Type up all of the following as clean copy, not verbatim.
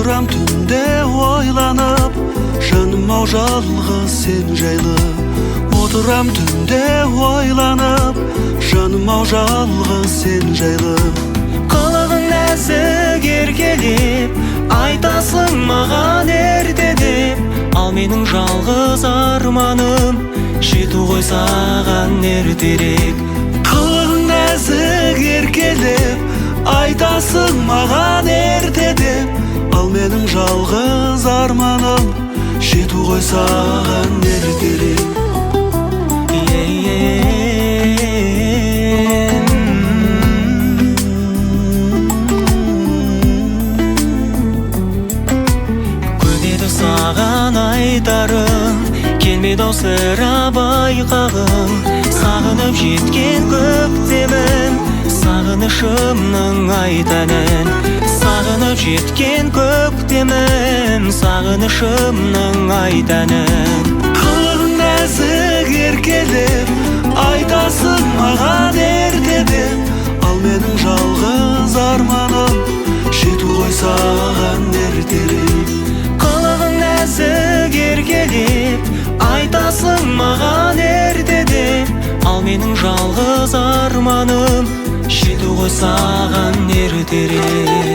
Отырам түнде ойланып, жаным ау жалғыз сен жайлы. Отырам түнде ойланып, жаным ау жалғыз сен жайлы. Қылығың нәзік еркелеп, айтасың маған ерте деп. Ал менің жалғыз арманым жету ғой саған ертерек. Қылығың нәзік еркелеп, айтасың маған ерте деп. Ал менің жалғыз арманым жету ғой саған ертерек. Көп еді саған айтарым, келмеді ау сірә байқағым. Сағынып жеткен көктемім, сағынышымның айтәнін. Сағынып жеткен көктемім, сағынышымның айтәнін. Қылығың нәзік еркелеп, айтасың маған ерте деп. Ал менің жалғыз арманым жету ғой саған ертерек. Қылығың нәзік еркелеп, айтасың маған ерте деп. Ал менің жалғыз арманым жету ғой саған ертерек.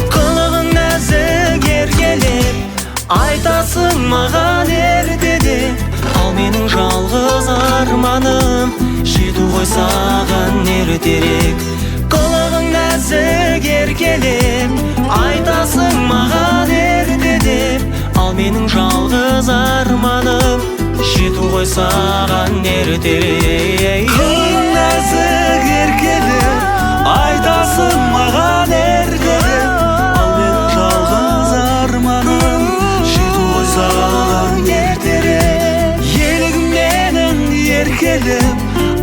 Қылығың нәзік еркелеп, айтасың маған ерте деп. Ал менің жалғыз арманым жету ғой саған ертерек. Қылығың нәзік еркелеп, айтасың маған ерте деп. Ал менің жалғыз арманым жету ғой саған ертерек. Қылығың нәзік еркелеп, айтасың маған ерте деп. Ал менің жалғыз арманым жету ғой саған ертерек. Елігім менің еркелеп,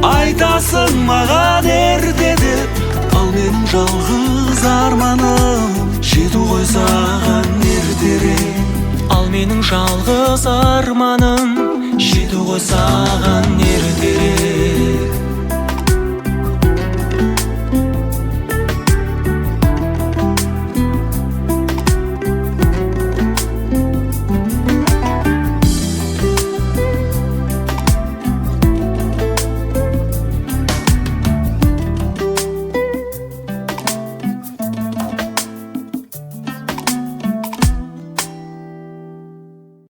айтасың маған ерте деп. Ал менің жалғыз арманым жету ғой саған ертерек. Ал менің жалғыз арманым жету ғой саған ертерек.